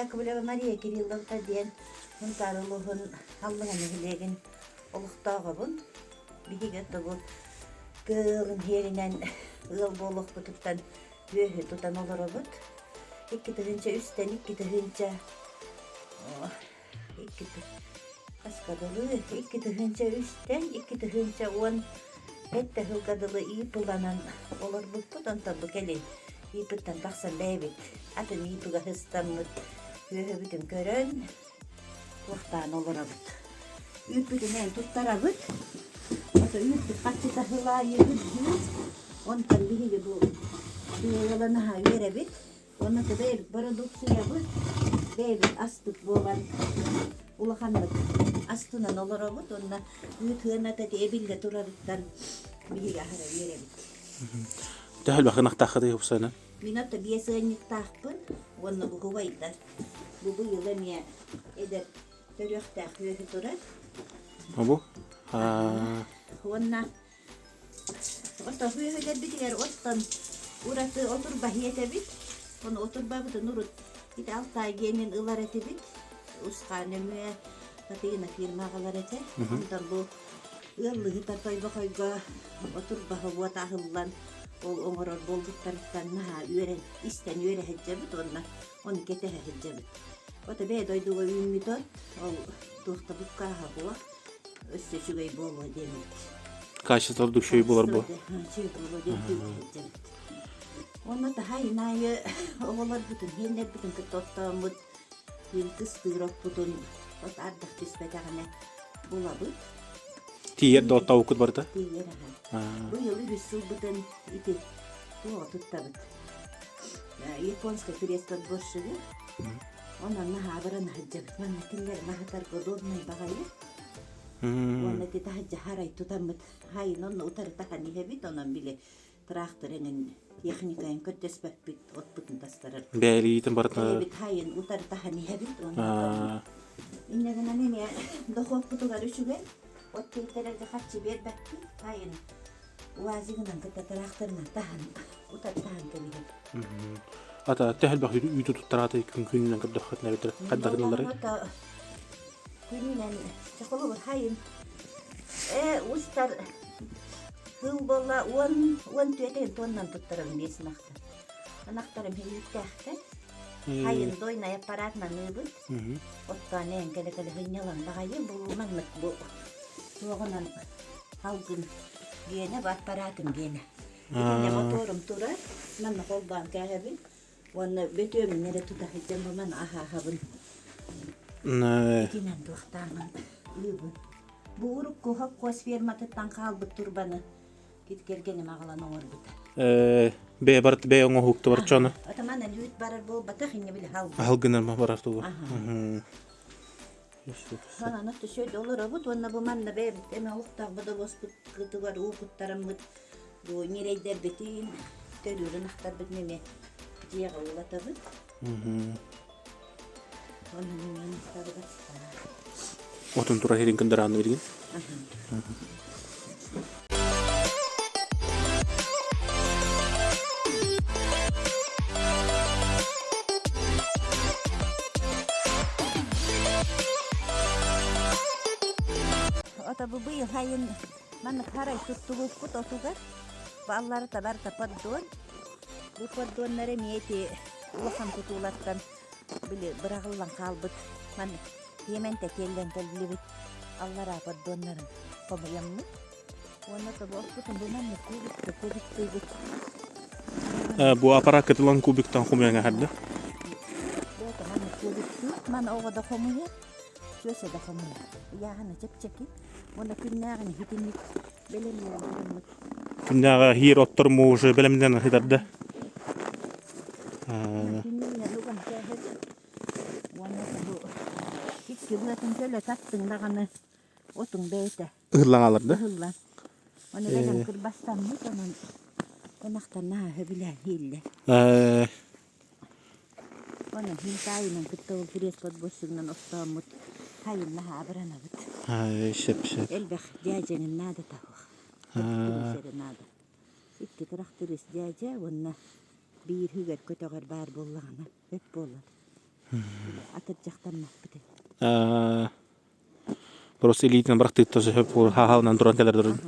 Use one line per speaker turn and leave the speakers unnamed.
Яковлева Мария Кирилловна диэн Сунтаар улууһун Аллыҥа нэһилиэгин олохтооҕобун. Биһиги бу тыалын иһиэринэн ыал буолуохпутуттан үөһү тутан олоробут. 2003-тэн 2000 хаска дылы 2003-тэн 2017 сылга дылы иипыланан олорбуппут. Онтон бу кэлин иипыттан тахсан бэйэбит атын иипыга сыстаммыт үөһөбүтүн көрөн туохтаан олоробут. Үүппүтүнэн туттарабыт. Ото үүппүт харчыта сылаайы үрдүүр. Онтон биһиги бу ыала наһаа үөрэбит. Уонна бэйэбит бородууксуйабыт, бэйэбит аспыт буолан улаханнык астынан олоробут уонна үүт сыаната эбиллэ турарыттан биһиги аһара үөрэбит.
Төһө элбэх ынахтааххытый уопсайынан?
Мин ото биэс ыанньыктаахпын уонна бу убайдар. Бу быйыл эмиэ эдэр төрүөхтээх үөһү турар.
Бу?
Уонна Ото үөһэлэрбитигэр оттон ураты отурба иэтэбит. Ону отурбабытын урут ити Алтай гиэнин ылар этибит. Усхаа нөҥүө Татыйына фирма аҕалар этэ. Онтон бу ыаллыһыта Тойбохойго отурбаһа уот аһыллан ол оҥорор буолбуттарыттан наһаа үөрэн истэн үөрэ сылдьабыт уонна ону кэтэһэ сылдьабыт. Ото бэйэ дойдуга үүммүт от ол туох да буккааһа буо өссө үчүгэй буолуо диэммит.
Качество ордук үчүгэй буолар буо.
Үчүгэй буолуо диэн сылдьабыт. Уонна таһайын аайы оҕолорбутун, сиэннэрбитин кытта оттооммут, күн кыстыыр оппутун от ардах түспэтэҕинэ булабыт.
Тиийэр да оттообуккут барыта?
Тиийэр аха. Быйыл үһүс сылбытын ити туоҕа туттабыт. Японскай пресс-подборщигы. Онон наһаа баран сылдьабыт. Манна кинилэр аһатарга удобнай баҕайы. Уонна ити таһырдьа харай тутаммыт хайын онно утары таһан иһэбит, онон били трактор эҥин техникайын көрдөспөппүт, отпутун тастарар.
Бээлиитин барыта.
Бэйэбит хайын утары таһан иһэбит уонна инньэ гынан эмиэ дохуоппутугар үчүгэй, от тиэйтэрэргэ харчы биэрбэппит, хайын УАЗигынан кытта тыраахтарынан таһан утары таһан кэбиһэр.
Ата төһө элбэх үүтү туттарааты күн күнүнэн көрдөххүтүнэ эбэтэр хайдах гыналларый?
Күнүнэн холобур хайын э устар сыл буолла уон уон түөтэн туоннан туттарабын биэс ынахтар. Ынахтарым үүттээхтэр. Хайын дойнай аппаратынан ыыбыт. Оттоон ээн кэлэ-кэлэ сынньалаҥ баҕайы бу маннык бу туоҕунан Халгын гиэнэ бу аппараатым гиэнэ. Итиннэ моторум турар, манна холбоон кээһэбин уонна бөтүөмүн эрэ тута сылдьан бу маны аһааһабын. Итинэн туохтаамын ыыбын. Бу урукку хопхуос ферматыттан хаалбыт турбаны кит кэргэним аҕалан оҥорбута.
Бэйэ барыт бэйэ оҥоһуктубар чону.
Ата манан үүт барар буолбатах инньэ били халгын.
Халгынан барар тугу.
Манан өссө олоробут уонна бу манна бэйэбит эмэ олохтоох бодобуоспутугар уу куттараммыт бу ньирэйдэрбитин төрүүр ынахтарбытын эмиэ дьиэҕэ уулатабыт. Онон эмиэ ынахтарбыт
Отун турар иһин кындараанны билигин.
Ото бу быйыл сайын маннык харай туттубуппут отугар балларыта барыта поддон. Бу поддоннар эмиэ ити улахан тутуулартан били быраҕыллан хаалбыт маннык тиэмэнтэ тиэллэн кэллибит аллараа поддоннарын хомуйаммыт уонна тобуохпутун бу маннык кубикка кубиктыыбыт
Бу аппарааккытылан кубиктан хомуйан аһарда.
Бэйэтэ маннык кубиктыы маны оҕо да хомуйар чүөсэ да хомуйар ыйааһына чэпчэки уонна күннээҕин иһитинник бэлэмнээн бараммыт
Күннээҕи иһиир оттор муужу бэлэмнэнэн ыһытарда.
Күннүүнэн уган кээһэбит Уонна бу икки быатын көлө таттыҥ даҕаны отуҥ бэйэтэ
Ыһыллан хаалар да?
ыһыллан. Ону бэлэм кырбастаммыт, онон ынахтан наһаа сөбүлээн иһиллэр.
Э
Онон хинтаайынан кытта ол пресс-подборщигынан оттооммут сайын наһаа абыранабыт.
сөп сөп.
Элбэх дьээдьэҥин наадата суох. Тырахтырыыс эрэ наада. Икки тырахтырыыс дьээдьэ уонна биир үгэр көтөҕөр баар буоллаҕына сөп буолар. Атырдьахтаммаппыт.
Просто илиитинэн бырахтыытта сөп хааһаынан туран кэлэр дурун.